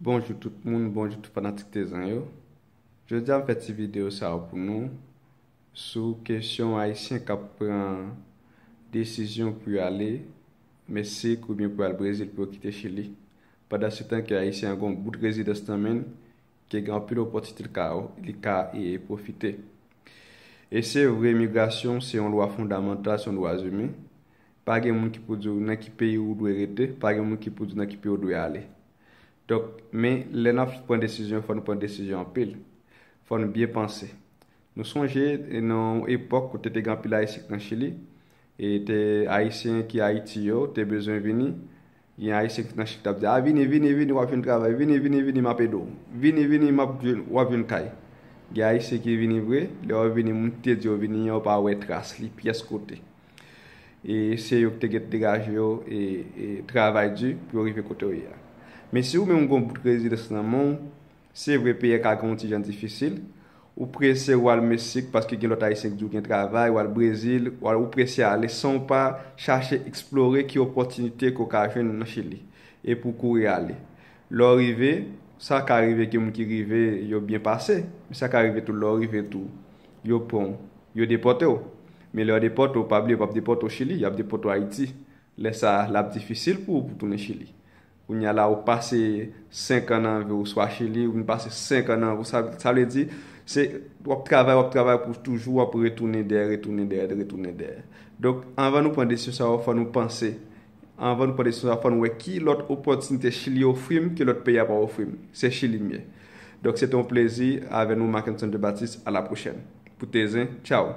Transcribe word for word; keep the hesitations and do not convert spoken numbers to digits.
Bonjou tout moun, bonjou tout fanatik Tezan yo. Jodi a m fè ti videyo sa yo pou nou sou kesyon Ayisyen k ap pran desizyon pou y ale Meksik oubyen pou y al Brezil pou yo kite Chili. Pandansetan ke Ayisyen an gen yon bout rezidans nan men l, ke gen anpil opòtinite li ka, li ka e, pwofite. E se vre, migrasyon se yon lwa fondamantal, se yon dwa imen. Pa gen moun ki pou di w nan ki peyi ou dwe rete, pa gen moun ki pou di w nan ki peyi ou dwe ale. Donk, men lè n ap pran desizyon, fò nou pran desizyon anpil. Fò nou byen panse. Nou sonje nan yon epòk kote te gen anpil Ayisyen ki nan Chili, e te Ayisyen ki Ayiti yo te bezwen vini. Gen Ayisyen ki nan Chili t ap di, "A, vini, vini, vini, w ap jwenn travay, vini, vini, vini, m ap ede w. Vini, vini, m ap jwenn, w ap jwenn kay." Gen Ayisyen ki vini vre, lè yo vini, moun ki te di yo vini an, yo pa wè tras li pyès kote. E se yo ki te gen degaje yo e, e travay di pou yo rive kote yo ye a. Men si ou menm ou gen yon bout rezidans nan men w, se vre peyi a ka gen yon ti jan difisil. Ou prese w al Meksik paske gen lòt Ayisyen ki di w gen travay, w al Brezil, w al, ou prese ale san w pa chache eksplore ki opòtinite ke w ka jwenn nan Chili. E pou w kouri ale. Lè w rive, sa ka rive gen moun ki rive, yo byen pase. Men sa ka rive tou, lè w rive tou, yo pran w, yo depòte w. Men lè yo depòte w, pa bliye, yo p ap depòte w Chili, y ap depòte w Ayiti. Lè sa a, l ap difisil pou ou pou tounen Chili. Kounye a la, ou pase senk an nan vi w swa Chili, ou vin pase senk an nan vi w, sa, sa vle di, se, w ap travay, w ap travay pou toujou, w ap retounen dèyè, retounen dèyè, retounen dèyè. Donk, anvan nou pran desizyon sa yo, fò nou panse. Anvan nou pran desizyon sa yo, fò nou wè ki lòt opòtinite Chili ofri m ke lòt peyi a pa ofri m. Se Chili m ye. Donk, se te yon plezi avè nou, Mackenson de Baptiste. À la prochaine. Pou Tezan, tchaw.